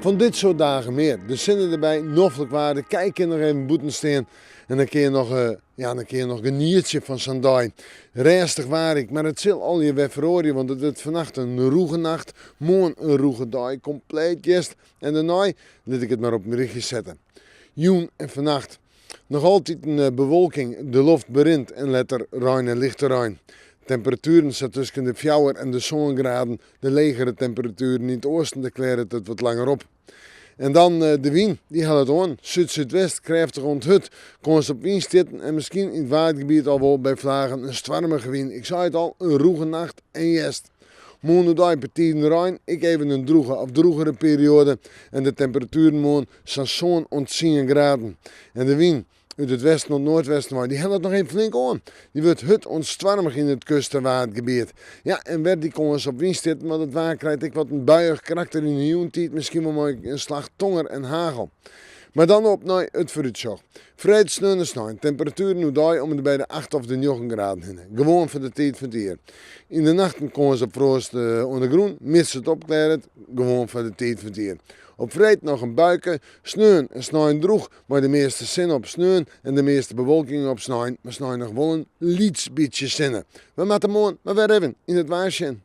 Fan dit soart dagen mear. De sinne derby, noflik waar, de kij kin noch even bûten stean en dan kin je noch, ja, dan kin je noch genietsje fan sa'n dei. Rêstich waar ek, mar it sil allegear wer feroarje, want it wurdt fannacht in rûge nacht, moarn in rûge dei, kompleet hjerst en dêrnei lit ik it mar op in rychje sette. Jûn en fannacht noch altiten bewolking, de loft berint en letter rein en lichte rein. Temperatueren sa tusken de 4 en de 7 graden, de legere temperatueren yn it oasten, dêr klearret it wat langer op. En dan de wyn, dy hellet oan. Súd-súdwest, krêftich oant hurd. Kâns op wynstjitten en miskien yn it Waadgebiet al wol by flagen in stoarmige wyn. Ik sei it al, in rûge nacht en hjerst. Moarn oerdei betiden rein, ek even in drûge of drûgere perioade en de temperatueren moarn sa'n 7 oant 10 graden. En de wyn út it westen oant noardwesten wei, dy hellet noch even flink oan. Dy wurdt hurd oant stoarmich yn it kust- en Waadgebiet. Ja, en wer dy kâns op wynstjitten, want it waar krijt ek wat in buiïch karakter yn de jûntiid, miskien wol mei in slach tonger en hagel. Mar dan op nei it foarútsjoch. Freed, sneon en snein, temperatueren oerdei om en by de 8 of de 9 graden hinne. Gewoan foar de tiid fan it jier. Yn de nachten kâns op froast oan de grûn, mits it opklearret, gewoan foar de tiid fan it jier. Op freed noch in buike, sneon en snein drûch, mei de measte sinne op sneon en de measte bewolking op snein, mar snein noch wol in lyts bytsje sinne. We moatte moarn mar wer even yn it waar sjen.